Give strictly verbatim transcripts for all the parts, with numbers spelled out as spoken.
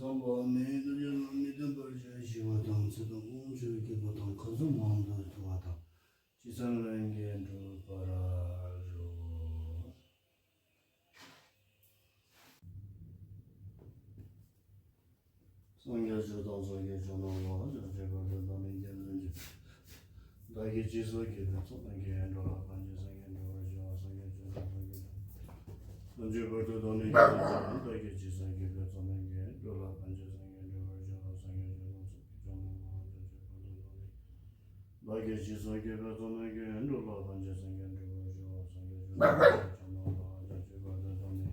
ཚངས་པ་མི་ཡི་དོན་ཡོད་ལ་མི་ལྡན་པར་ཞིང་ཞི་བ་དང་། ཚེ་དང་དབང་ཕྱུག་གི་བུ་དང་། ཁམས་གསུམ་དབང་དུ་སྡུད་པ་དང་། ཅི་བསམ་ལྷུན་གྱིས་འགྲུབ་པར་ཤོག། སངས་རྒྱས་ཆོས་དང་ཚོགས་ཀྱི་མཆོག་རྣམས་ལ། བྱང་ཆུབ་བར་དུ་བདག་ནི་སྐྱབས་སུ་མཆི། བདག་གིས་སྦྱིན་སོགས་བགྱིས་པའི་ཚོགས་རྣམས་ཀྱིས། འགྲོ་ལ་ཕན་ཕྱིར་སངས་རྒྱས་འགྲུབ་པར་ཤོག། སངས་རྒྱས་ཆོས་དང་ཚོགས་ཀྱི་མཆོག་རྣམས་ལ། བྱང་ཆུབ་བར་དུ་བདག་ནི་སྐྱབས་སུ་མཆི། བདག་གིས་སྦྱིན་སོགས་བགྱིས་པའི་ཚོགས་རྣམས་ཀྱིས། འགྲོ་ལ་ཕན་ཕྱིར་སངས་རྒྱས་འགྲུབ་པར་ཤོག། སངས་རྒྱས་ཆོས་དང་ཚོགས་ཀྱི་མཆོག་རྣམས་ལ། བྱང་ཆུབ་བར་དུ་བདག་ནི།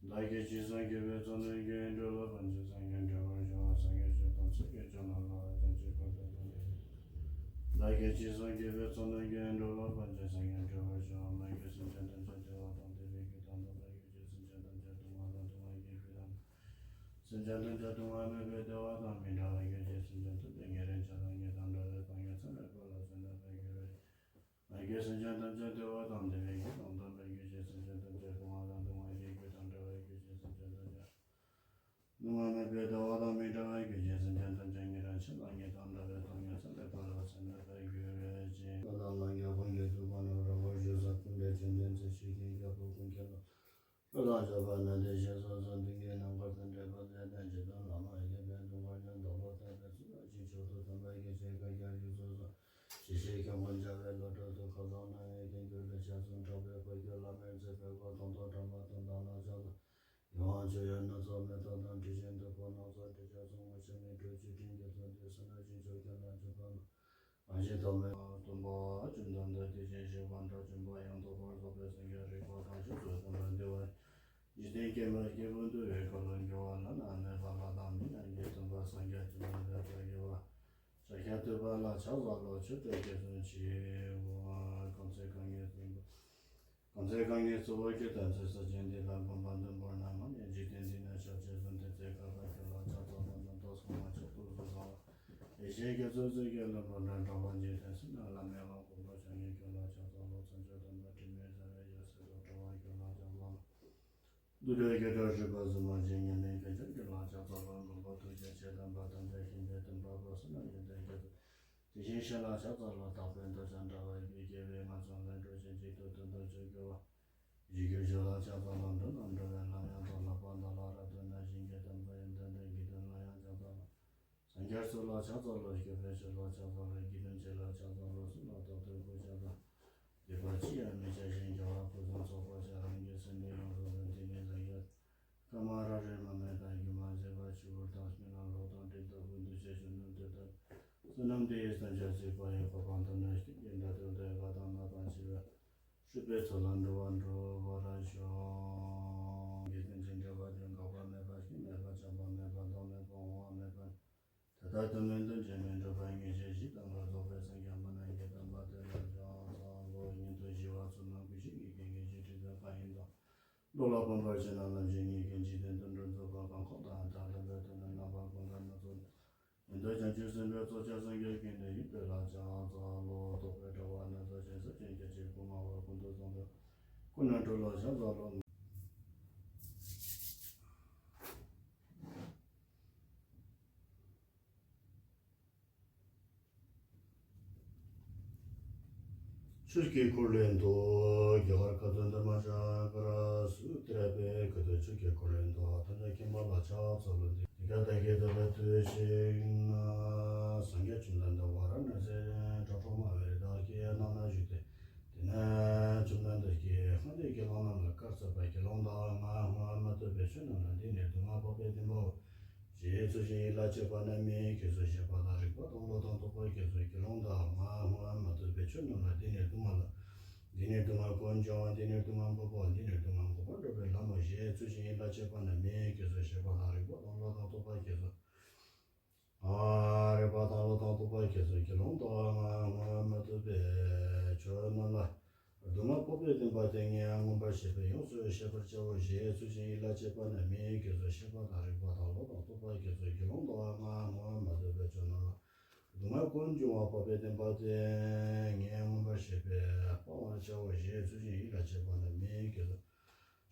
བདག་གིས་སྦྱིན་སོགས་བགྱིས་པའི་ཚོགས་རྣམས་ཀྱིས། འགྲོ་ལ་ཕན་ཕྱིར་སངས་རྒྱས་འགྲུབ་པར་ཤོག། སངས་རྒྱས་ཆོས་དང་ཚོགས་ཀྱི་མཆོག་རྣམས་ལ། བྱང་ཆུབ་བར་དུ་བདག་ནི། བདག་གིས་སྦྱིན་སོགས་བགྱིས་པའི་ཚོགས་རྣམས་ཀྱིས། འགྲོ་ལ་ཕན་ཕྱིར་སངས་རྒྱས་འགྲུབ་པར་ཤོག། སངས་རྒྱས་ཆོས་དང་ཚོགས་ཀྱི་མཆོག་རྣམས་ལ། བྱང་ཆུབ་བར་དུ་བདག་ནི། བདག་གིས་སྦྱིན་སོགས་བགྱིས་པའི་ཚོགས་རྣམས་ཀྱིས། འགྲོ་ལ་ཕན་ཕྱིར་སངས་རྒྱས་འགྲུབ་པར་ཤོག། མ་གྱུར་སེམས་ཅན་ཐམས་ཅད་བདེ་བ་དང་ལྡན་པའི་རྒྱུ་དང་། ལྡན་པའི་རྒྱུར་གྱུར་སེམས་ཅན་ཐམས་ཅད་སྡུག་བསྔལ་དང་ལྡན་པའི་རྒྱུའི་རྒྱུ་དང་། སེམས་ཅན་ཐམས་ཅད་སྡུག་བསྔལ་མེད་པའི་བདེ་བ་དང་མི་འབྲལ་བའི་རྒྱུར་གྱུར་སེམས་ཅན་ཐམས་ཅད་ཉེ་རིང་ཆགས་སྡང་གཉིས་དང་བྲལ་བའི་ཐ་སྙད་ཚད་མེད་པ་ལ་སོགས་ནས་ཕན་གྱུར་བའི། མ་གྱུར་སེམས་ཅན་ཐམས་ཅད་བདེ་བ་དང་ལྡན་པའི་རྒྱུ་དང་། ལྡན་པའི་རྒྱུར་གྱུར་སེམས་ཅན་ཐམས་ཅད་སྡུག་བསྔལ་དང་སྡུག་བསྔལ་གྱི་རྒྱུ་དང་བྲལ་བའི་རྒྱུར་གྱུར་སེམས་ཅན་ཐམས་ཅད་སྡུག་བསྔལ་མེད་པའི་བདེ་བ་དང་མི་འབྲལ་བའི་རྒྱུར་གྱུར་སེམས་ཅན་ཐམས་ཅད་ཉེ་རིང་ཆགས་སྡང་གཉིས་དང་བྲལ་བའི་ཐ་སྙད་ཚད་མེད་པ་ལ་སོགས་ནས་ཕན་གྱུར་ཅིག། བླ་ན་མ་ཡིན་ལྷ་ཀུན་གྱི་གཙུག་ལག་ན། རིན་པོ་ཆེ་ས་སྟེང་འདིར་བྱོན་ཏེ། མཛད་ཞུས་ཀྱི་རྒྱལ་པོ་ཀུན་མཁྱེན་ལ། ཕུལ་བྱས་པ་ནི་བདེ་གཤེགས་སོ་སོར་འདུས་ཀྱི་རྣམ་དཀར་དང་འདྲེས་པ་མཛད་དང་། ཇི་ལྟར་བླ་མ་དགྱེས་པའི་འདུན་པ་ཡང་དག་པར་བརྟན་པའི་ཚུལ་ལ། ཕྱིན་མཆོག་ཏུ་དམ་པ་དགེ་བཅུའི་བཀའ་རྒྱ་ཡིག་སོ་སོར། ཇི་ཞིག་མཁན་པོ་མཇལ་བའི་བློ་གྲོས་སུ། ཁ་སང་ན་ཡང་མཁན་གྱུར་པའི་ཞལ་གསུང་གྲགས་པའི་སྐུ་ཁྱོད་བླ་མའི་མཛད་པའི་སྒོ་དང་ཐོག་དྲངས་པ་དང་། དེ་ནས་ཕྱག་འཚལ་ལོ། ཡང་ཆོས་དབྱིངས་སྣ་ཚོགས་མེ་ཏོག་དང་། དྲི་ཞིམ་བདུག་སྤོས་སྣ་ཚོགས་དྲི་ཆབ་གསུམ་དབུ་ཞྭ་མིག་ཏོ་ཆུ་སྤྲིན་གྱི་ཚོགས་འདུས་སོ་ནམ། ཕྱིན་མཆོག་ཁྱོད་ལ་མཆོད་པ་སྨོན། གང་ཞིག་ཐོགས་མེད་སྟོན་པ། བཅོམ་ལྡན་འདས་དེ་བཞིན་གཤེགས་པ་དགྲ་བཅོམ་པ་ཡང་དག་པར་རྫོགས་པའི་སངས་རྒྱས་རིག་པ་གང་ཞིག་ཚུལ་དམ་པར་བདེ་བ་འཇིག་རྟེན་སྐྱེ་འཕེལ་སྐྱེས་བུ་འདུལ་བའི་ཁ་ལོ་སྒྱུར་བ་བླ་ན་མེད་པ་ལྷ་དང་མི་རྣམས་ཀྱི་སྟོན་པ་སངས་རྒྱས་བཅོམ་ལྡན་འདས་དང་རྒྱལ་བ་ཤཱཀྱ་ཐུབ་པ་ལ་ཕྱག་འཚལ་ལོ། ཆོས་སྒྲ་སྐད་གསུམ་གྱི་དབུས། གང་ཚེ་རྐང་གཉིས་སུ། གང་ཚེ་རྐང་གཉིས་སུ་བོད་ཀྱི་དོན་མཛད། སྲིད་ཞིའི་མཐའ་ལ་གོམ་པ་མདུན་བསྐྱོད་ནས། མ་ཉམས་འཇིག་རྟེན་འདི་ན་ཞབས་ཕྱི་བཟུང་སྟེ། ཚེ་ག་ལ་ཁྱོད་ལ་ཕྱག་འཚལ་ལོ། འཛུམ་དང་སྐུ་མ་མཆོག་ཏུ་བཟུང་བ། ཡེ་ཤེས་ཀྱི་ཚོགས་བསགས་དགེ་ལེགས་འགྲོ་དོན་དྲང་པོ་འཇིག་རྟེན་གསུམ་ན་བླ་མེད་དབང་བསྐུར་བ། བྱང་ཆུབ་ཁྱོད་ལ་ཕྱག་འཚལ་ལོ། མཚན་མཆོག་དམ་པ་དྲི་མེད་བྱ་བའི་ཡབ་སྲས་སུ་འགྲོ་བ་ཁྱོད་ལ་ཕྱག་འཚལ་ལོ། འདུལ་བའི་རྒྱལ་སྲས་སྤྱོད་པ་ཟབ་མོ་ཆེ། མཉམ་མེད་མཁའ་སྤྱན་ཁྱོད་ལ་ཕྱག་འཚལ་ལོ། མགོན་པོ་ཐུགས་རྗེ་ཆེ། དམ་པ་དང་མཛད་ཞིང་འདས་དམ་པ་པོ་བསོད་ནམས་ཡོན་ཏན་རྒྱ་མཚོ། དེ་བཞིན་གཤེགས་ལ་ཕྱག་འཚལ་ལོ། དག་པའི་མདོ་ཕྱག་འདྲ་བ་ཡི་གེ། དགེ་བའི་ངན་སོང་ལས་སྒྲོལ་ཞིང་། གཅིག་ཏུ་དོན་དུ་སྤྱོད་དགོས་པ། རྒྱུད་ཀྱི་ཆོས་ལ་ཕྱག་འཚལ་ལོ། འགྲོ་དང་འགྲོ་བའི་ལམ་ཡང་དག། ལྷག་པར་བདག་ལ་རབ་ཏུ་གནས་ཤིང་། དགེ་དང་མཐའ་ཡས་དོན་དུ། དགེ་འདུན་ལ་ཡང་ཕྱག་འཚལ་ལོ། སངས་རྒྱས་ཚོགས་ལ་ཕྱག་འཚལ་ལོ། སྐྱོབ་པའི་ཆོས་ལ་ཕྱག་འཚལ་ལོ། དགེ་འདུན་བྱེད་ལ་ཕྱག་འཚལ་ལོ། གསུམ་ལ་རྟག་ཏུ་གུས་ཕྱག་འཚལ་ལོ། སྡིག་པ་ཅི་ཡང་མི་བྱ་ཞིང་། དགེ་བ་ཕུན་སུམ་ཚོགས་པར་བྱ། རང་གི་སེམས་ནི་ཡོངས་སུ་འདུལ། དེ་ནི་སངས་རྒྱས་ཀྱི་བཀའ། མ་རབས་རིམ་པ་མེད་པ། སྒྱུ་མ་མཛེས་པ་ཆུ་བུར་དང་། སྨན་ལམ་གློག་དང་སྤྲིན་ལྟ་བུ། འདུ་བྱེད་ཆོས་རྣམས་དེ་ལྟར་བསོད་ནམས་འདི་ཡིས་བསོད་ནམས་བསགས་པ་ཡི། གོ་འཕང་ཐོབ་ནས་སྐྱེ་གནས་འདྲ། དོན་དེ་ལ་དགའ་དང་ན་དང་བྱེད་པའི། སྲིད་པའི་མཚོ་ལས་འགྲོ་བ་སྒྲོལ་བར་ཤོག། དགེ་འདུན་གྱི་འབྲེལ་བ་དེ། འགག་པ་མེད་པ། སྐྱེ་མེད་པ། ཆགས་པ་མེད་པ། ལྡོག་མེད་པ། འོང་བ་མེད་པ། ད་ལྟ་དུས་མིན་འདི་ཕྱི་མིན་འགྲོ་བའི་ངེས་ཤེས་བཞི་དང་ལ་རྫོགས་པའི་སངས་རྒྱས་མ་ནམ་མཁའི་དམ་པ་དེ་ལ་ཕྱག་འཚལ་ལོ། ཉན་ཐོས་ཞི་བ་ཚོགས་རྣམས་ཀུན་གྱི་དངོས་ཀྱི་ངེས་ཤེས་དྲི་ཟའི་མཁའ་དབྱིངས་དང་། བློ་ལ་ཕན་པར་བྱེད་ན་ལམ་གྱི་དངོས་ཀྱི་འཇིག་རྟེན་དོན་འགྲུབ་རྫོགས་པ་གང་ཁོག་དང་། དེ་ལ་ལྡན་པའི་དོན་རྣམས་རྣམ་པ་ཀུན་ལ་སྣ་ཚོགས་ནས། ཉན་ཐོས་བྱང་ཆུབ་སེམས་དཔའི་ཚོགས་བཅས་སངས་རྒྱས་ཀུན་ཏུ་ཡོད་པའི་ལ་ཕྱག་འཚལ་ལོ། རྟོག་པའི་དྲ་བ་སྣ་ཚོགས་ཅན་སེལ་ཞིང་སྐྱོབ་ཅིང་སྐུ་མངའ་བ་ཀུན་ཏུ་བཟང་པོ་ཀུན་ལ་སྤྲུལ་ལ་ཕྱག་འཚལ་ལོ། ཆོས་ཀྱི་འཁོར་ལོའི་མདོ། རྒྱ་གར་ཁ་ཐུན་དྷརྨ་ཅ་ཀྲ་སུ་ཏྲ་པའི་ཁ་ཐུན། ཆོས་ཀྱི་འཁོར་ལོའི་མདོ། ཐམས་ཅད་མཁྱེན་པ་ལ་ཕྱག་འཚལ་ལོ། འདི་སྐད་བདག་གིས་ཐོས་པའི་དུས་ཤིག་ན། སངས་རྒྱས་བཅོམ་ལྡན་འདས་ཝཱ་ར་ཎཱ་སིའི་བྲག་འགྲོ་མ་བི་རཀྟ་གི་ནང་ན་བཞུགས་ཏེ། དེ་ནས་བཅོམ་ལྡན་འདས་ཀྱིས་ལྷ་འདྲེ་དགེ་སློང་རྣམས་ལ་བཀའ་སྩལ་པ། དགེ་སློང་དག་ང་སྔོན་མ་ཐོས་པའི་ཆོས་རྣམས་ལ་འདི་ནི་སྡུག་བསྔལ་འཕགས་པའི་བདེན་པའོ། ཞེས་ཚུལ་བཞིན་ཡིད་ལ་བྱེད་པ་རྣམས་མི་སྐྱེ་ཚུལ་བཤད་པ་དང་། རིགས་པ་དང་བློ་དང་རྟོགས་པ་སྐྱེ་ཚུལ། དགེ་སློང་དག་ང་སྔོན་མ་ཐོས་པའི་ཆོས་རྣམས་ལ་འདི་ནི་སྡུག་བསྔལ། འདི་ནི་སྡུག་བསྔལ་ཀུན་འབྱུང་བ། འདི་ནི་སྡུག་བསྔལ་འགོག་པ། འདི་ནི་སྡུག་བསྔལ་འགོག་པར་འགྲོ་བའི་ལམ་མོ། ཞེས་ཚུལ་བཞིན་ཡིད་ལ་བྱེད་པ་རྣམས་མི་སྐྱེ་ཚུལ་བཤད་པ་དང་། རིགས་པ་དང་བློ་དང་རྟོགས་པ་སྐྱེ་ཚུལ། ཨ། རིགས་པ་དང་བློ་དང་རྟོགས་པ་སྐྱེ་ཚུལ། དགེ་སློང་དག་ང་སྔོན་མ་ཐོས་པའི་ཆོས་རྣམས་ལ་སྡུག་བསྔལ་འཕགས་པའི་བདེན་པ་དེ་ངས་མངོན་པར་ཤེས་པས་ཡོངས་སུ་ཤེས་པར་བྱའོ། ཞེས་ཚུལ་བཞིན་ཡིད་ལ་བྱེད་པ་རྣམས་མི་སྐྱེ་ཚུལ་བཤད་པ་དང་། རིགས་པ་དང་བློ་དང་རྟོགས་པ་སྐྱེ་ཚུལ། དགེ་སློང་དག་ང་སྔོན་མ་ཐོས་པའི་ཆོས་རྣམས་ལ་ སྡུག་བསྔལ་ཀུན་འབྱུང་བ་འཕགས་པའི་བདེན་པ་དེ་ངས་མངོན་པར་ཤེས་པས་སྤང་བར་བྱའོ་ཞེས་ཚུལ་བཞིན་ཡིད་ལ་བྱེད་པ་ནི་མི་སྐྱེ་སོ།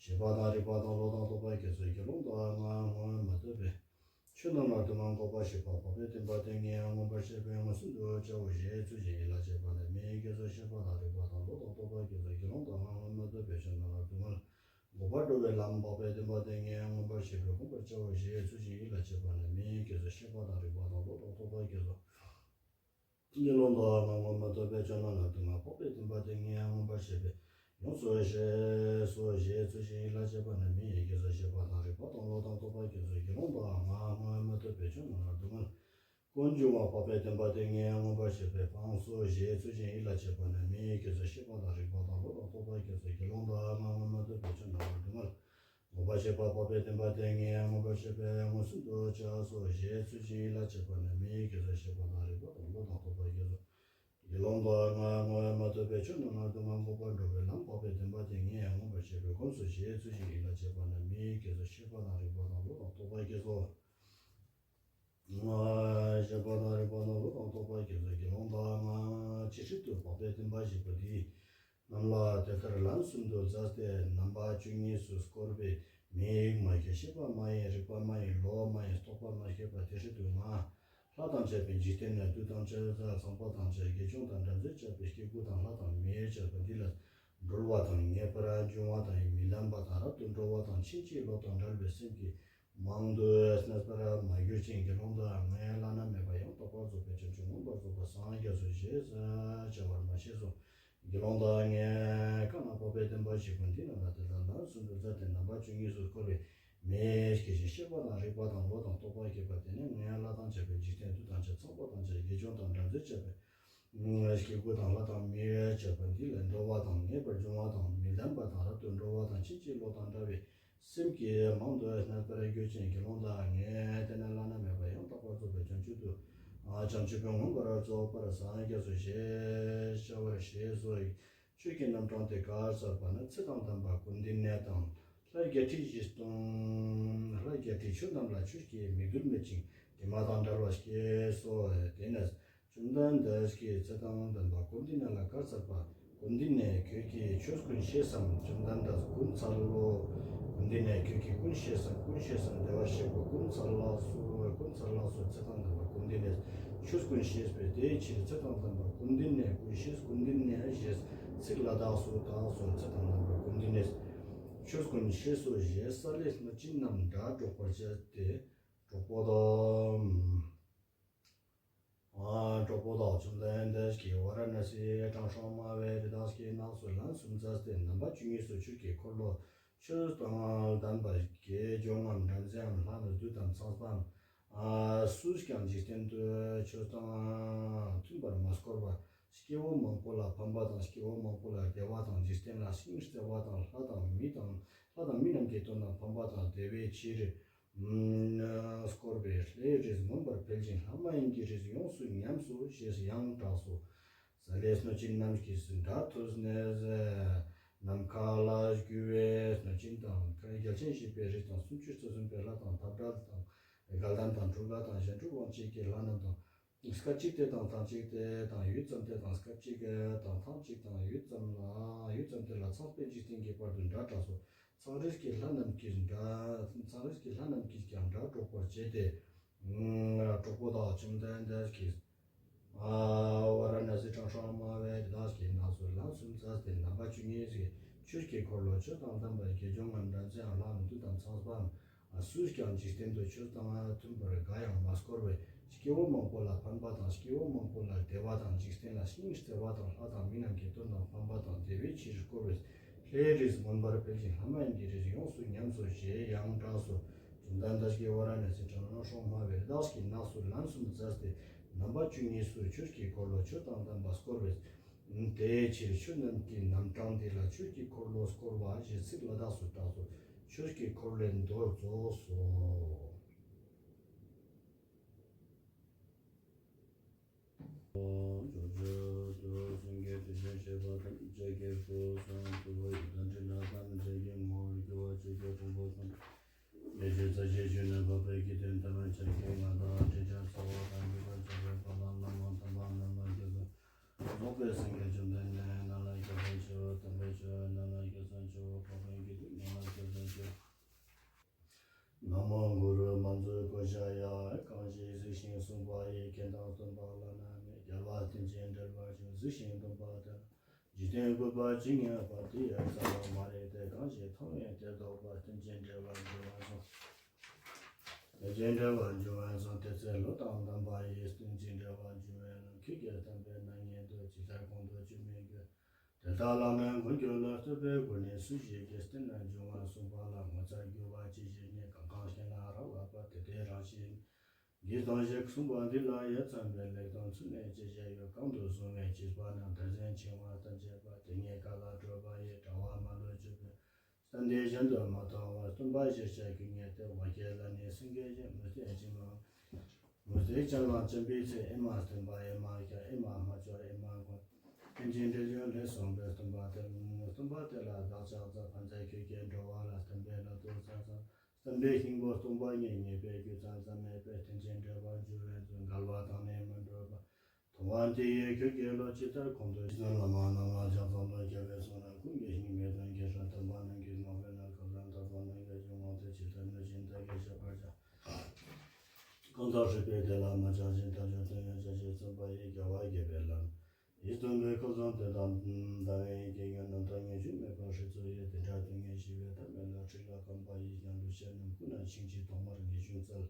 ཤེས་པ་དང་རིག་པ་དང་བློ་དང་རྟོག་པ་སྐྱེས་སོ། དགེ་སློང་དག་ང་སྔོན་མ་ཐོས་པའི་ཆོས་རྣམས་ལ་སྡུག་བསྔལ་འགོག་པར་བྱེད་པ་འཕགས་པའི་བདེན་པ་དེ་ངས་མངོན་པར་ཤེས་པས་མངོན་སུམ་དུ་བྱའོ་ཞེས་ཚུལ་བཞིན་ཡིད་ལ་བྱེད་པ་ནི་མི་སྐྱེ་སོ། ཤེས་པ་དང་རིག་པ་དང་བློ་དང་རྟོག་པ་སྐྱེས་སོ། དགེ་སློང་དག་ང་སྔོན་མ་ཐོས་པའི་ཆོས་རྣམས་ལ་སྡུག་བསྔལ་འགོག་པར་འགྲོ་བའི་ལམ་འཕགས་པའི་བདེན་པ་དེ་ངས་མངོན་པར་ཤེས་པས་བསྒོམ་པར་བྱའོ་ཞེས་ཚུལ་བཞིན་ཡིད་ལ་བྱེད་པ་ནི་མི་སྐྱེ་སོ། ཤེས་པ་དང་རིག་པ་དང་བློ་དང་རྟོག་པ་སྐྱེས་སོ། དགེ་སློང་དག་ང་སྔོན་མ་ཐོས་པའི་ཆོས་རྣམས་ལ་སྡུག་བསྔལ་འཕགས་པའི་བདེན་པ་དེ་ངས་མངོན་པར་ཤེས་པས་ཡོངས་སུ་ཤེས་སོ་ཞེས་ཚུལ་བཞིན་ཡིད་ལ་བྱེད་པ་ནི་མི་སྐྱེ་སོ། ཤེས་པ་དང་རིག་པ་དང་བློ་དང་རྟོག་པ་སྐྱེས་སོ། དགེ་སློང་དག་ང་སྔོན་མ་ཐོས་པའི་ཆོས་རྣམས་ལ་སྡུག་བསྔལ་ཀུན་འབྱུང་བ་འཕགས་པའི་བདེན་པ་དེ་ངས་མངོན་པར་ཤེས་པས་སྤངས་སོ་ཞེས་ཚུལ་བཞིན་ཡིད་ལ་བྱེད་པ་ནི་མི་སྐྱེ་སོ། ཤེས་པ་དང་རིག་པ་དང་བློ་དང་རྟོག་པ་སྐྱེས་སོ། དགེ་སློང་དག་ང་སྔོན་མ་ཐོས་པའི་ཆོས་རྣམས་ལ་སྡུག་བསྔལ་འགོག་པར་བྱེད་པ་འཕགས་པའི་བདེན་པ་དེ་ངས་མངོན་པར་ཤེས་པས་མངོན་སུམ་དུ་བྱས་སོ་ཞེས་ཚུལ་བཞིན་ཡིད་ལ་བྱེད་པ་ནི་མི་སྐྱེ་སོ། ཤེས་པ་དང་རིག་པ་དང་བློ་དང་རྟོག་པ་སྐྱེས་སོ། དགེ་སློང་དག་ང་སྔོན་མ་ཐོས་པའི་ཆོས་རྣམས་ལ་སྡུག་བསྔལ་འགོག་པར་འགྲོ་བའི་ལམ་འཕགས་པའི་བདེན་པ་དེ་ངས་མངོན་པར་ཤེས་པས་བསྒོམས་སོ་ཞེས་ཚུལ་བཞིན་ཡིད་ལ་བྱེད་པ་ནི་མི་སྐྱེ་སོ། ཤེས་པ་དང་རིག་པ་དང་བློ་དང་རྟོག་པ་སྐྱེས་སོ། ཤེས་པ་དང་རིག་པ་དང་བློ་དང་རྟོག་པ་སྐྱེས་སོ། དགེ་སློང་དག་ང་ཇི་སྲིད་དུ་འཕགས་པའི་བདེན་པ་བཞི་པོ་འདི་རྣམས་ལ་དེ་ལྟར་ལན་གསུམ་དུ་བཟླས་ཏེ་རྣམ་པ་བཅུ་གཉིས་སུ་བསྐོར་བའི་མིག་མ་ཤེས། ཤེས་པ་མ་ཡིན། རིག་པ་མ་ཡིན། བློ་མ་ཡིན། རྟོག་པ་མ་སྐྱེས་པ་དེ་སྲིད་དུ་ང་ལྷ་དང་བཅས་པའི་འཇིག་རྟེན་ནས་བདུད་དང་ཅ་ལག་ཚངས་པ་དང་བཅས་དགེ་སྦྱོང་དང་འབྲལ་འདོད་བྱས་པའི་སྐྱེ་དགུ་དང་ལྷ་དང་མིར་གྱུར་པ་འདི་ལ་འགྲོ་བ་དང་ངེས་པར་འབྱུང་བ་དང་མི་ལྡན་པ་དང་རབ་ཏུ་འགྲོ་བ་དང་ཕྱིན་ཅི་ལོག་དང་བྲལ་བའི་སེམས་ཀྱིས་མང་དུ་གནས་པར་མ་གྱུར་ཅིང་། དགེ་སློང་དག་ངས་བླ་ན་མེད་པ་ཡང་དག་པར་རྫོགས་པའི་བྱང་ཆུབ་མངོན་པར་རྫོགས་པར་སངས་རྒྱས་སོ་ཞེས་བྱ་བར་མ་ཤེས་སོ། དགེ་སློང་དག་ངས་གང་ན་འཕགས་པའི་བདེན་པ་བཞི་པོ་འདི་རྣམས་ལ་དེ་ལྟར་ལན་གསུམ་དུ་བཟླས་ཏེ་རྣམ་པ་བཅུ་གཉིས་སུ་བསྐོར་བའི་མིག་ཤེས་ཤིང་ཤེས་པ་དང་རིག་པ་དང་བློ་དང་རྟོག་པ་སྐྱེས་པ་དེ་ནས་ངས་ལྷ་དང་བཅས་པའི་འཇིག་རྟེན་བདུད་དང་བཅས་ཚངས་པ་དང་བཅས་དགེ་སྦྱོང་དང་འབྲལ་འདོད་བྱས་པའི་སྐྱེ་དགུ་དང་ལྷ་དང་མིར་གྱུར་པ་འདི་ལ་འགྲོ་བ་དང་ངེས་པར་འབྱུང་བ་དང་མི་ལྡན་པ་དང་རབ་ཏུ་འགྲོ་བ་དང་ཕྱིན་ཅི་ལོག་དང་བྲལ་བའི་སེམས་ཀྱིས་མང་དུ་གནས་པར་གྱུར་ཅིང་། དགེ་སློང་དག་ངས་དེ་ནས་བླ་ན་མེད་པ་ཡང་དག་པར་རྫོགས་པའི་བྱང་ཆུབ་ཏུ་བྱང་ཆུབ་པའི་མངོན་པར་རྫོགས་པར་སངས་རྒྱས་སོ་ཞེས་བྱ་བར་ཤེས་སོ། ཆོས་ཀྱི་རྣམ་གྲངས་དེ་ག་རེ་ཟེར་བ་ན། ཚེ་དང་ལྡན་པ་ཀུན་ཏི་ནྱ་དང་། ལྷ་བརྒྱད་ཁྲི་བཞི་སྟོང་། ལྷ་བརྒྱད་ཁྲི་ཆོས་རྣམས་ལ་ཆོས་ཀྱི་མིག་རྡུལ་མེད་ཅིང་དྲི་མ་དང་བྲལ་བ་སྐྱེས་སོ། དེ་ནས་བཅོམ་ལྡན་འདས་ཀྱིས་ཚེ་དང་ལྡན་པ་ཀུན་ཏི་ནྱ་ལ་ག་རེ་ཟེར་བ། ཀུན་ཏི་ནྱ་ཁྱོད་ཀྱིས་ཆོས་ཀུན་ཤེས་སམ། བཅོམ་ལྡན་འདས་ཀུན་འཚལ་ལོ། ཀུན་ཏི་ནྱ་ཁྱོད་ཀྱིས་ཀུན་ཤེས་སམ། ཀུན་ཤེས་སམ། བདེ་བར་གཤེགས་པ་ཀུན་འཚལ་ལགས་སོ། ཀུན་འཚལ་ལགས་སོ། ཚེ་དང་ལྡན་པ་ཀུན་ཏི་ནྱ་ཆོས་ཀུན་ཤེས་པས། དེའི་ཕྱིར་ཚེ་དང་ལྡན་པ་ཀུན་ཏི་ནྱ་ཀུན་ཤེས་ཀུན་ཏི་ནྱ་ཞེས་ཚིག་ལ་དྭགས་སུ་བཏགས་སོ། ཚེ་དང་ལྡན་པ་ཀུན་ཏི་ནྱ་ཆོས་ཀུན་ཤེས་སོ་ཞེས་ས་ལེ་གནོད་སྦྱིན་རྣམས་སྒྲ་སྒྲོགས་པར་བྱེད་དེ། གྲོགས་པོ་དག་ཨ། གྲོགས་པོ་དག་བཅོམ་ལྡན་འདས་ཀྱིས་ཝཱ་ར་ཎ་སིའི་དྲང་སྲོང་སྨྲ་བའི་རི་དྭགས་ཀྱི་ནགས་སུ་ལན་གསུམ་བཟླས་ཏེ་རྣམ་པ་བཅུ་གཉིས་སུ་ཆོས་ཀྱི་འཁོར་ལོ་ཆོས་དང་ལྡན་པ་དགེ་སྦྱོང་ངམ་བྲམ་ཟེའམ་ལྷའམ་བདུད་དམ་ཚངས་པའམ། ཨ། སུས་ཀྱང་འཇིག་རྟེན་དུ་ཆོས་དང་མཐུན་པར་མ་བསྐོར་བར་སྐྱེ་བོ་མང་པོ་ལ་ཕན་པ་དང་སྐྱེ་བོ་མང་པོ་ལ་བདེ་བ་དང་འཇིག་རྟེན་ལ་སྙིང་བརྩེ་བ་དང་ལྷ་དང་མི་དང་ལྷ་དང་མི་རྣམས་ཀྱི་དོན་དང་ཕན་པ་དང་བདེ་བའི་ཕྱིར། ཨ། བསྐོར་བའི་ལྷའི་རིས་མངོན་པར་འཕེལ་ཞིང་ལྷ་མ་ཡིན་གྱི་རིས་ཡོངས་སུ་ཉམས་སོ་ཞེས་ཡང་གྲགས་སོ། ས་ལེ་གནོད་སྦྱིན་རྣམས་ཀྱིས་སྒྲ་ཐོས་ནས་ནམ་མཁའ་ལ་རྒྱུ་བའི་གནོད་སྦྱིན་དང་རྒྱལ་ཆེན་བཞི་པའི་རིས་དང་སུམ་ཅུ་རྩ་གསུམ་པའི་ལྷ་དང་འཐབ་བྲལ་དང་དགའ་ལྡན་དང་འཁྲུལ་བ་དང་གཞན་འཁྲུལ་དབང་བྱེད་ཀྱི་ལྷ་རྣམས་དང་། སྐད་ཅིག་དེ་དང་ཐེངས་གཅིག་དེ་དང་ཡུད་ཙམ་དེ་དང་སྐད་ཅིག་དང་ཐེངས་གཅིག་དང་ཡུད་ཙམ་ལ་ཡུད་ཙམ་དེ་ལ་ཚངས་པའི་འཇིག་རྟེན་གྱི་བར་དུ་སྒྲ་གྲགས་སོ། ཚངས་རིས་ཀྱི་ལྷ་རྣམས་ཀྱིས་སྒྲ་ཚངས་རིས་ཀྱི་ལྷ་རྣམས་ཀྱིས་ཀྱང་སྒྲ་སྒྲོགས་པར་བྱེད་དེ། གྲོགས་པོ་དག་བཅོམ་ལྡན་འདས་ཀྱིས་ཝཱ་ར་ཎ་སིའི་དྲང་སྲོང་སྨྲ་བའི་རི་དྭགས་ཀྱི་ནགས་སུ་ལན་གསུམ་བཟླས་ཏེ་རྣམ་པ་བཅུ་གཉིས་ཀྱི་ཆོས་ཀྱི་འཁོར་ལོ་ཆོས་དང་ལྡན་པ་དགེ་སྦྱོང་ངམ་བྲམ་ཟེའམ་ལྷའམ་བདུད་དམ་ཚངས་པའམ། སུས་ཀྱང་འཇིག་རྟེན་དུ་ཆོས་དང་མཐུན་པར་འགའ་ཡང་མ་བསྐོར་བས་སྐྱེ་བོ་མང་པོ་ལ་ཕན་པ་དང་སྐྱེ་བོ་མང་པོ་ལ་བདེ་བ་དང་འཇིག་རྟེན་ལ་སྙིང་བརྩེ་བ་དང་ལྷ་དང་མི་རྣམས་ཀྱི་དོན་དང་ཕན་པ་དང་བདེ་བའི་ཕྱིར་བསྐོར་བས་ལྷའི་རིས་མངོན་པར་འཕེལ་ཞིང་ལྷ་མ་ཡིན་གྱི་རིས་ཡོངས་སུ་ཉམས་སོ་ཞེས་ཡང་གྲགས་སོ། བཅོམ་ལྡན་འདས་ཀྱིས་ཝཱ་ར་ཎ་སིའི་དྲང་སྲོང་སྨྲ་བའི་རི་དྭགས་ཀྱི་ནགས་སུ་ལན་གསུམ་བཟླས་ཏེ་རྣམ་པ་བཅུ་གཉིས་སུ་ཆོས་ཀྱི་འཁོར་ལོ་ཆོས་དང་ལྡན་པ་བསྐོར་བས། དེའི་ཕྱིར་ཆོས་རྣམས་ཀྱི་རྣམ་གྲངས་འདི་ལ་ཆོས་ཀྱི་འཁོར་ལོ་བསྐོར་བ་ཞེས་ཚིག་ལ་དྭགས་སུ་གྲགས་སོ། ཆོས་ཀྱི་འཁོར་ལོའི་མདོ་རྫོགས་སོ། ཕྱོགས་བཅུ་དུ་སེང་གེ་དུས་ཆེན་བྱེད་པ་དང་། ལྕགས་ཀྱི་སྐུ་གསུང་ཐུགས་ཡི་དམ་འདྲེན་ལ་དམ་བཅའ་གི་ངོ་བོར་གྱུར་པ་ཆོས་ཀྱི་ཕུང་པོ་གསུམ། ཡེ་ཤེས་རྩ་བཞིའི་ཆོས་ནི་འཕགས་པའི་དགེ་འདུན་དམ་ཅན་གྱི་མངའ་བདག་ཁྲི་བྱང་རྩ་བ་དང་ནུས་པ་ཆེན་ བླ་མ་དམ་པ་རྣམས་ལ་སྐྱབས་སུ། རྫོགས་པའི་སངས་རྒྱས་བཅོམ་ལྡན་འདས་རྣམས་ལ་སྐྱབས་སུ་མཆིའོ། དམ་པའི་ཆོས་རྣམས་ལ་སྐྱབས་སུ་མཆིའོ། འཕགས་པའི་དགེ་འདུན་རྣམས་ལ་སྐྱབས་སུ་མཆིའོ། ན་མོ་གུ་རུ། མ་འཛོལ་གོ་ཆ་ཡ། གང་ཞིག་གཟིགས་ཤིང་གསུངས་པ་ཡི། མཁན་དང་སྟོན་པ་བླ་ན་མེད། རྒྱལ་བ་རྟེན་ཅིང་འབྲེལ་བར་འབྱུང་། གཟིགས་ཤིང་སྟོན་པ་དེ་ལ། འཇིག་རྟེན་བཀོད་པ་ཇི་སྙེད་པ། དེ་ཡི་རྩ་བ་མ་རིག་སྟེ། གང་ཞིག་མཐོང་བས་དེ་རྟོགས་པ། རྟེན་ཅིང་འབྲེལ་བར་འབྱུང་བར་གསུངས། རྟེན་ཅིང་འབྲེལ་བར་འབྱུང་བར་གསུངས། དེ་ཚེ་ལུས་དང་ལྡན་པ་ཡི། རྟེན་ཅིང་འབྲེལ་བར་འབྱུང་བའི་ལམ། ཁྱོད་ཀྱིས་བསྟན་པས་ན་སྙན་འདོད། ཇི་ལྟར་གོང་དུ་ཆུད་མི་དགོས། དེ་ལྟར་བླ་མའི་མགོན་ཁྱོད་ལ། བསྟོད་པའི་སྒོ་ནས་སུ་ཞིག་གིས། རྟེན་ན་འབྱུང་བར་གསུངས་པ་ལ། ངོ་མཚར་འགྱུར་བ་ཅི་ཞིག་རྙེད། གང་གང་ཞིག་ན་རག་ལས་པ། དེ་དེ་རང་བཞིན་ཉིད། གང་ཞིག་གསུངས་པ་འདི་ལ་ཡ། མཚམས་མེད་ལེགས་དང་ཚུལ་གནས་ཅི་བྱས་ཡོད། གང་དུ་བཟུང་བའི་བྱིས་པ་རྣམས། བདག་འཛིན་འཆིང་བ་ཐམས་ཅད་པ། དེ་སྙེད་ག་ལ་བགྲོད་པ་ཡི། དྲ་བ་མ་ལུས་འཇུག་པའི་བསམ་གཏན་གཞན་དུ་མ་མཐོང་བར། སྟོན་པ་ཞེས་བྱ་ཁྱོད་ཉིད་དེ། བར་ཆད་ལ་ནི་སེང་གེ་བཞིན། མུ་སྟེགས་ཅན་ལ་མུ་སྟེགས་ཅན་ལ་བཅོམ་པའི་ཚེ། ཨེ་མ་སྟོན་པ་ཨེ་མ་མཁྱེན། ཨེ་མ་མ་བྱོན་ཨེ་མ་མགོན། རྟེན་ཅིང་འབྲེལ་འབྱུང་ལས་གསུངས་པའི། སྟོན་པ་དེ་སྟོན་པ་དེ་ལ་བདག་ཕྱག་འཚལ། ཕན་མཛད་ཁྱོད་ཀྱིས་འགྲོ་བ་ལ། བསྟན་པའི་བླ་རྡོ་རྩ་ཙམ། བསྟན་པའི་སྙིང་པོ་སྟོང་པ་ཉིད། ཉེས་པའི་རྒྱུ་ཙམ་ཙམ་མེད་པས། རྟེན་ཅིང་འབྲེལ་བར་འབྱུང་བའི་མཚོན། འགལ་བ་དང་ནི་མི་འགྲོགས་པ། མཐོང་བ་དེ་ཡིས་ཁྱོད་ཀྱི་བློ། ཇི་ལྟར་གོང་དུ་ཞུས་བླ་མ་རྣམས་ལ་ཕྱག་འཚལ་ལོ། རྒྱལ་བའི་གསུང་རབ་ཀུན་གྱི་སྙིང་པོའི་དོན། སྐད་གྲགས་དམ་པ་རྣམས་ཀྱིས་མ་གོས་ན། ཁ་སང་ལྟ་བུ་རྣམས་ཀྱིས་ཀྱང་ངོ་དེ། ཇི་ལྟར་གནོད་ཅིང་བདག་གིས་བཤགས་པར་བྱ། གང་དག་སྲིད་པའི་བདེ་ལ་མ་ཆགས་ཤིང་། ཐབས་མཆོག་དོན་ཡོད་བྱ་ཕྱིར། བརྩོན་པ་ཡིས་རྒྱལ་བ་དགྱེས་པའི་ལམ། ཡིད་རྟོན་པའི་ཁ་སང་དོན་དམ་བདེན། ཡིད་ཀྱི་ཡོན་རྣམས་དང་ངེས་འབྱུང་མེད་པར་ཧྲིལ་ཚུལ་ཡིན། དེ་འདྲ་སྡུག་བསྔལ་ཞི་བའི་ཐབས་མེད་ལ། ཕྲིན་ལས་གོམས་པ་ཡིས་ཀྱང་ལུས་ཤེས་རྣམས། ཀུན་ན་ཤིང་གཅིག་ཐོག་མར་ངེས་འབྱུང་བཙལ།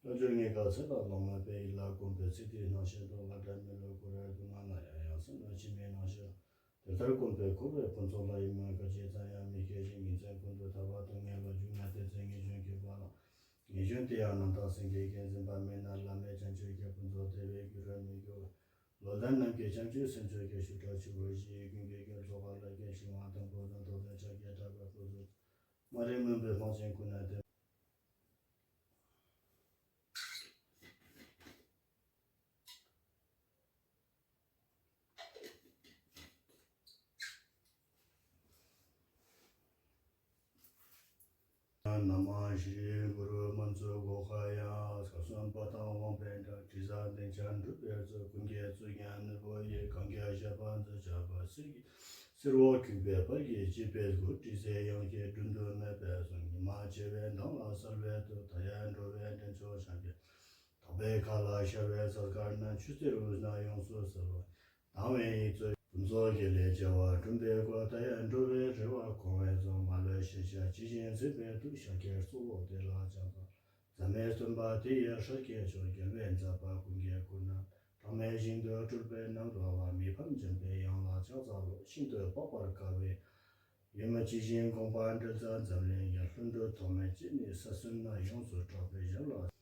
རྣལ་འབྱོར་རྙེད་དཀའ་ཚེ་དང་ལོང་མེད་པའི། ཡིད་ལ་གོམས་པའི་ཚིག་དེའི་སྣང་ཤེས་ལྡོག། ང་འདྲ་མི་བསླུ་འཁོར་བའི་སྡུག་བསྔལ་ལ། ཡང་ཡང་བསམ་ན་ཕྱི་མའི་སྣང་ཤེས་ལྡོག། དེ་ལྟར་གོམས་པས་འཁོར་བའི་ཕུན་ཚོགས་ལ། ཡིད་སྨོན་སྐད་ཅིག་ཙམ་ཡང་མི་སྐྱེ་ཞིང་། ཉིན་མཚན་ཀུན་ཏུ་ཐར་པ་སྡུག་བསྔལ་ལས་རྒྱུ་མེད། དེ་ཚེ་ངེས་འབྱུང་སྐྱེས་པ་ལ། ངེས་འབྱུང་དེ་ཡང་རྣམ་དག་སེང་གེའི་རྒྱན། འཛིན་པ་མེད་ན་བླ་མེད་བྱང་ཆུབ་ཀྱི། ཕུན་ཚོགས་བདེ་བའི་རྒྱུར་མི་འགྱུར་བ། བློ་ལྡན་རྣམས་ཀྱི་བྱང་ཆུབ་སེམས་མཆོག་གི། ཞུ་དག་ཆུ་བོ་བཞི་ཡི་ཀུན་གྱི་རྒྱུ། རྫོགས་པ་ལ་སྐྱེས་ཤིང་མ་དང་པོ་དང་། རྟོགས་ལྡན་ཕྱག་རྒྱའི་གྲགས་པ་སྐུ་གཟུགས། དམར་རིང་མུན་པའི་འཕོངས་ཆེན་ཀུན་ནས་བསྟེན། ན་མ་ཤྲཱི་གུ་རུ་མཉྫུ་གྷོ་ཥ་ཡ། སྐལ་གསུམ་པ་དང་དབང་པོའི་སྒྲ། དྲི་ཟ་སྡིངས་ཆར་འབྲུག་པའི་མཛོད། ཀུན་གྱི་གཙུག་རྒྱན་ནོར་བུ་ཡིས། གང་གིས་བཞད་པ་མཛོད་བྱ་བ། གསེར་གྱི་གསེར་འོད་འཁྱུག་པའི་དཔལ་གྱི་བརྗིད་པའི་སྐུ། དྲི་ཟའི་དབྱངས་ཀྱིས་སྒྲོན་དུ་མེད་པའི་གསུང་། ཉི་མ་བྱེ་བའི་མདངས་ལ་གསལ་བའི་མཐུ། མཐའ་ཡས་འགྲོ་བའི་འདྲེན་མཆོག་ཞབས་ཀྱིས། དག་པའི་མཁའ་ལ་ཤར་བའི་གཟའ་སྐར་ནི། ཆུ་གཏེར་དབུས་ན་ཡོངས་སུ་གསལ་བ། དང་བའི་ཡིད་ཚོས་ཕུན་ཚོགས་ཀྱི་ལས་བྱ་བ། བསྐྲུན་པའི་སྒོ་མཐའ་ཡས་འགྲོ་བའི་རེ་བ། གོང་བའི་ཚོགས་མ་ལུས་ཞི་བྱ། ཇི་བཞིན་མཛད་པའི་མཐུ། ཤཱཀྱའི་གཙོ་བོ་དེ་ལ་ཕྱག་འཚལ། འཛད་མེད་སྟོན་པ་དེ་ཡི་སྲས་ཀྱི་མཆོག་རྒྱལ་བའི་མཛད་པ་ཀུན་གྱི་སྐུ་རྣམས། གྲངས་མེད་ཞིང་དུ་སྤྲུལ་པའི་རྣམ་རོལ་པ། མི་ཕམ་འཇམ་པའི་དབྱངས་ལ་ཕྱག་འཚལ་ལོ། ཤིན་ཏུ་དཔག་པར་དཀའ་བའི་ཡུམ། ཇི་བཞིན་དགོངས་པ་འགྲེལ་མཛད་འཛམ་གླིང་གི། ལྷུན་གྲུབ་ཐོགས་མེད་སྤྱན་ནི་ས་གསུམ་ན། ཡོངས་སུ་གྲགས་པའི་ཞབས་ལ།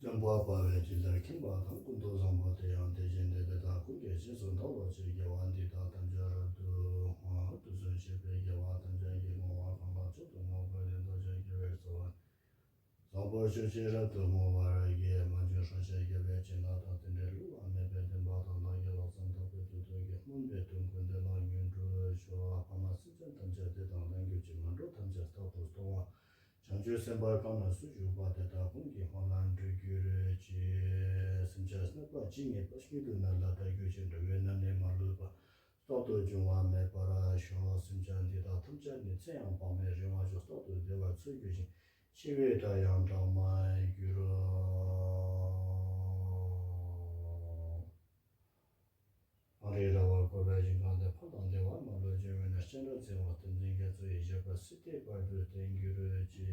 སྟོན་པ་དཔའ་བོས་ཇི་ལྟར་མཁྱེན་པ་དང་། ཀུན་ཏུ་བཟང་པོ་དེ་ཡང་དེ་བཞིན་ཏེ། དེ་དག་ཀུན་གྱི་རྗེས་སུ་འདེབས་པར་བྱེད། དགེ་བ་འདི་དག་ཐམས་ཅད་རབ་ཏུ་བསྔོ། དུས་གསུམ་གཤེགས་པའི་རྒྱལ་བ་ཐམས་ཅད་ཀྱིས། བསྔོ་བ་གང་ལ་མཆོག་ཏུ་བསྔགས་པ་དེ། འདོད་ཆེན་དགེ་བའི་རྩ་བ་ནི། བཟང་པོ་སྤྱོད་ཕྱིར་རབ་ཏུ་བསྔོ་བར་བགྱི། མ་གྱུར་སྲོག་ཆགས་དགེ་བའི་བྱིན་རླབས་དང་། དེ་འདྲའི་བསླུ་བ་མེད་པའི་བདེན་པ་དང་། བདག་གི་ལྷག་བསམ་དག་པའི་མཐུ་སྟོབས་ཀྱིས། སྨོན་པའི་དོན་ཀུན་དེ་ལ་མངོན་འགྲུབ་ཤོག། འཕགས་མ་སེམས་ཅན་ཐམས་ཅད་བདེ་དང་ལྡན་གྱུར་ཅིག། ངན་འགྲོ་ཐམས་ཅད་རྟག་ཏུ་སྟོང་བ། བྱང་ཆུབ་སེམས་དཔའ་གང་ལ་སུ་ཞུགས་པ། དེ་དག་ཀུན་གྱི་དོན་ལ་འགྲུབ་གྱུར་ཅིག། སེམས་ཅན་རྣམ་པ་ཇི་སྙེད་པ། སྙིགས་དུས་ནད་ལ་བཏགས་གྱུར་ཅིག། འགྲོ་བའི་ནད་ནི་མ་ལུས་པ། རྟག་ཏུ་འབྱུང་བ་མེད་པར་ཤོག། སེམས་ཅན་འདི་དག་ཐམས་ཅད་ནི། ཚེ་ཡང་དཔག་མེད་རིང་བར་ཤོག། རྟག་ཏུ་བདེ་བར་འཚོ་གྱུར་ཅིག། འཆི་བའི་སྒྲ་ཡང་གྲག་མ་གྱུར། གངས་རིའི་ར་བར་བསྐོར་བའི་ཞིང་ཁམས་འདིར། ཕན་དང་བདེ་བ་མ་ལུས་འབྱུང་བའི་ནི། སྤྱན་རས་གཟིགས་དབང་བསྟན་འཛིན་རྒྱ་མཚོ་ཡི། བཞད་པ་སྲིད་མཐའི་བར་དུ་བརྟན་གྱུར་ཅིག།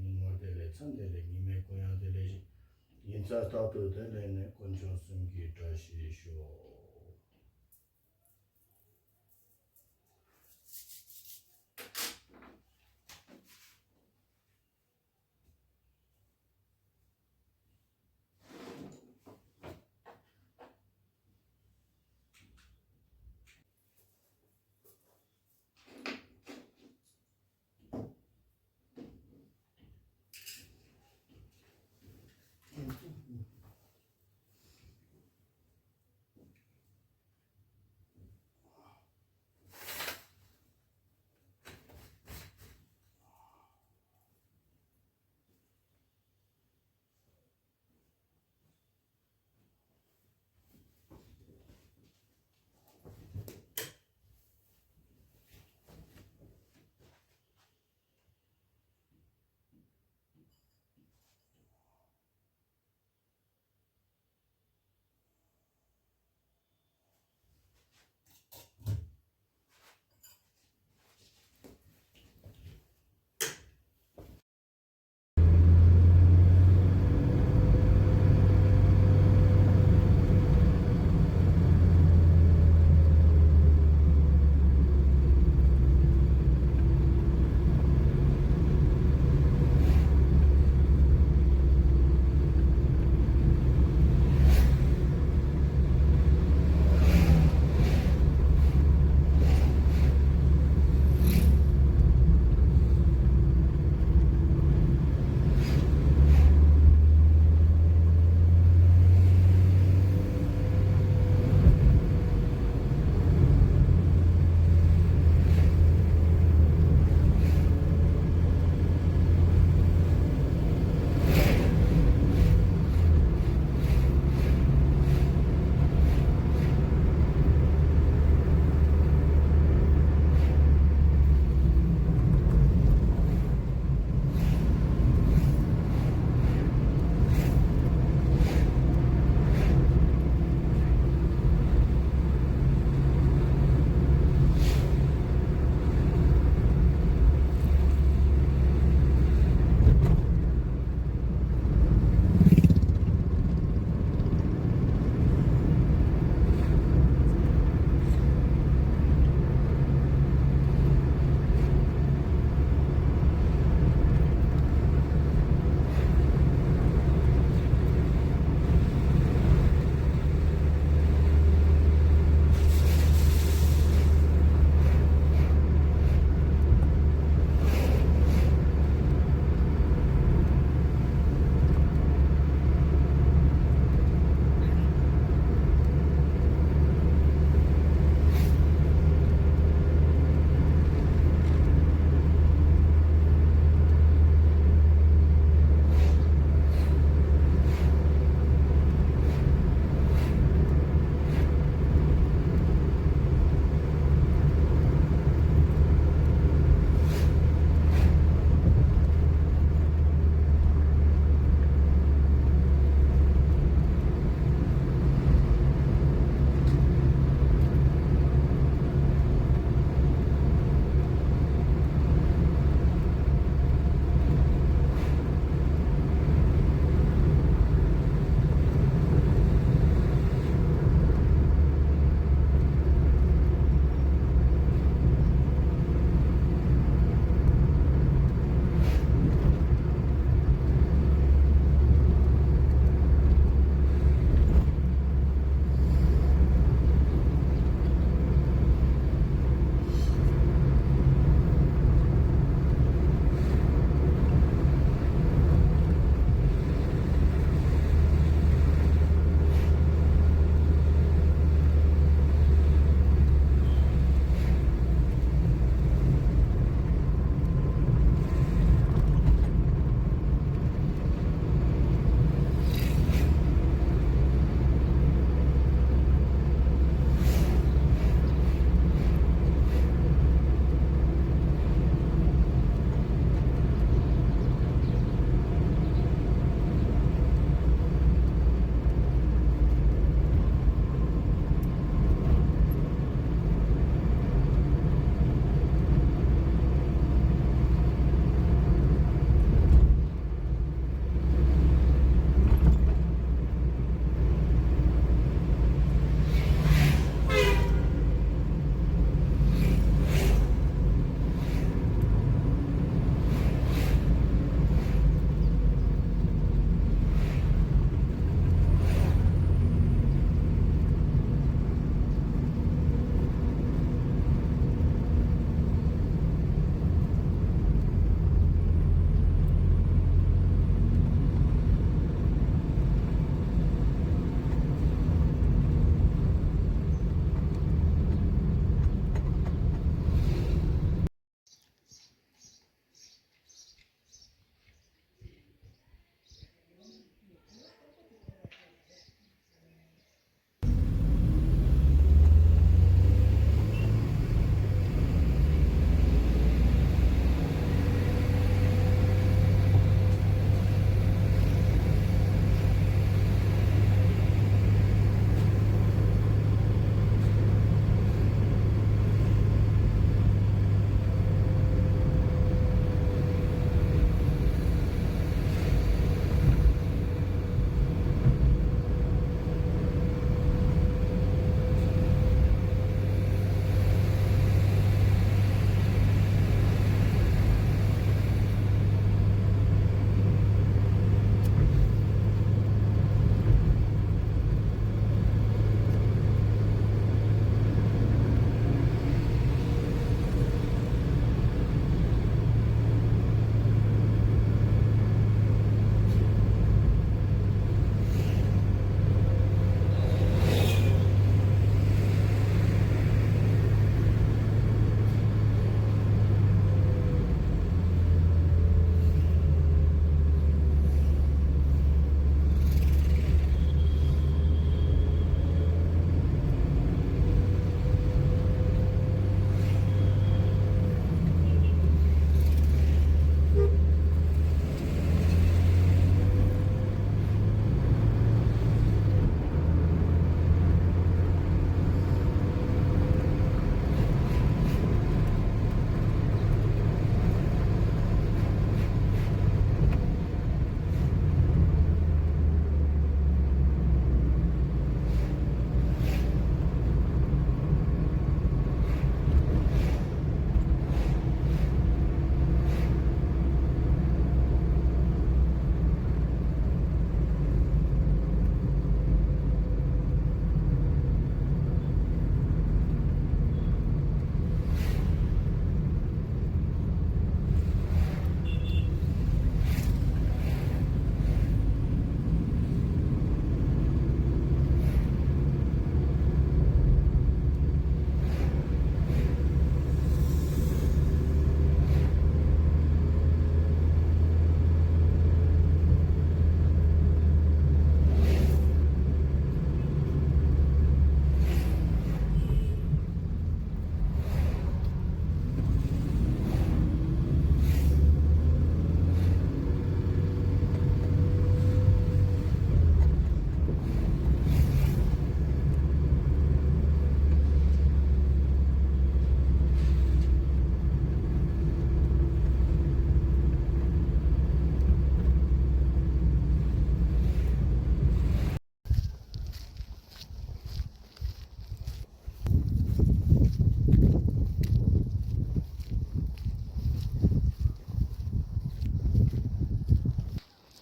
ཉིན་མོར་བདེ་ལེགས་མཚན་བདེ་ལེགས། ཉི་མའི་གུང་ཡང་བདེ་ལེགས་ཤིང་། ཉིན་མཚན་རྟག་ཏུ་བདེ་ལེགས་ནས། དཀོན་མཆོག་གསུམ་གྱི་བཀྲ་ཤིས་ཤོག།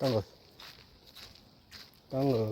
བཏང་གོ། བཏང་གོ།